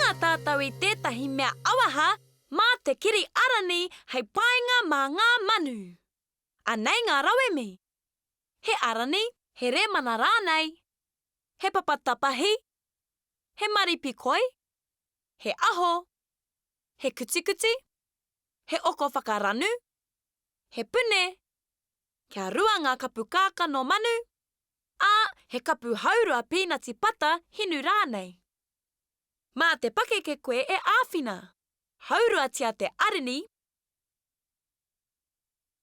hanga tātou i tētahi mea auaha mā te kiri arani hei painga mā ngā manu. Anei ngā rauemi, he arani, he rēmana rānei, he papa tapahi, he maripi koi, he aho, he kutikuti, he oko whakaranu, he pune, kia rua ngā kapu kākano manu, ā, he kapu haurua pīnati pata hinu rānei. Mā te pakeke koe e āwhina. Hauruatia te arini,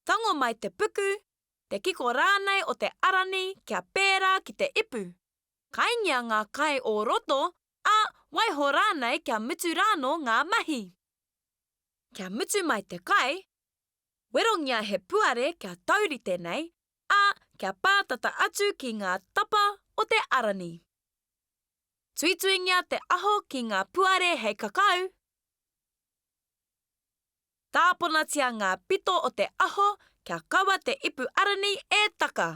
tango mai te puku, te kiko rānei o te arani kia pērā ki te ipu. Kaingia ngā kai o roto, ā, waiho rānei kia mutu rānō ngā mahi. Kia mutu mai te kai, werongia he puare kia taurite nei, ā, kia pātata atu ki ngā tapa o te arani. Tuituingia te aho ki ngā puare hei kakau. Tāponatia ngā pito o te aho kia kaua te ipu arani e taka.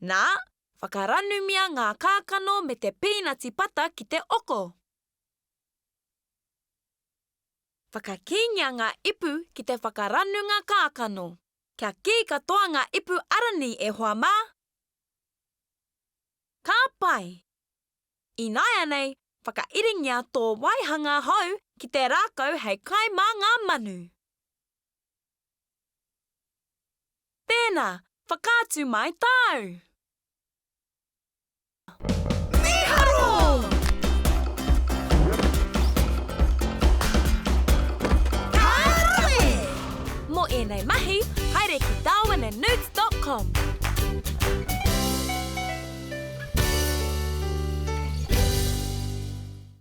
Nā, whakaranumia ngā kākano me te pīnati pata ki te oko. Whakakīngia ngā ipu ki te whakaranunga kākano. Kia kī katoa ngā ipu arani e hoa mā! Ka pai! Ināianei, whakairingia tō waihanga hou ki te rākau hei kai mā ngā manu. Tēnā, whakaatu mai tāu! Mīharo! Ka rawe! Mō ēnei mahi, haere ki darwinandnewts dot com.